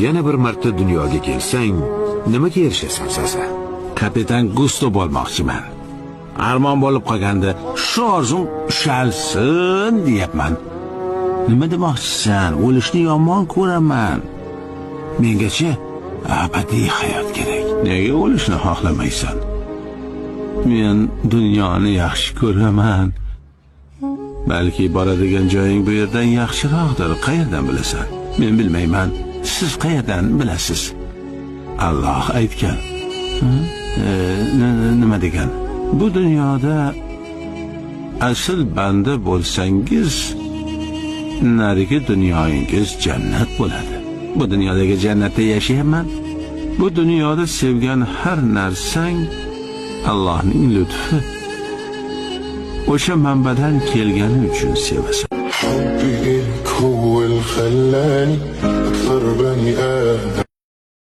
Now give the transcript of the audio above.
Yana bir marta dunyoga kelsang, nimaga erishasan, Zaza? Kapitan Gusto bo'lmoqchiman. Armon bo'lib qolganda shu orzum ushalsin deyapman. Nima demoqchisan? O'lishni yomon ko'raman. Mengacha abadiy hayot kerak. Nega o'lishni xohlamaysan? Men dunyoni yaxshi ko'raman. Balki boradigan joying bu yerdan yaxshiroqdir. Qayerdan bilasan? Men bilmayman. Siz qayerdan bilasiz? Alloh aytgan. E, nima degan? Bu dunyoda asl banda bo'lsangiz, narigi dunyoyingiz jannat bo'ladi. Bu dunyodagi jannatda yashayapman. Bu dunyoda sevgan har narsang Allohning lutfi. O'sha manbadan kelgani uchun sevasan. حبي إلك هو اللي خلاني أكثر.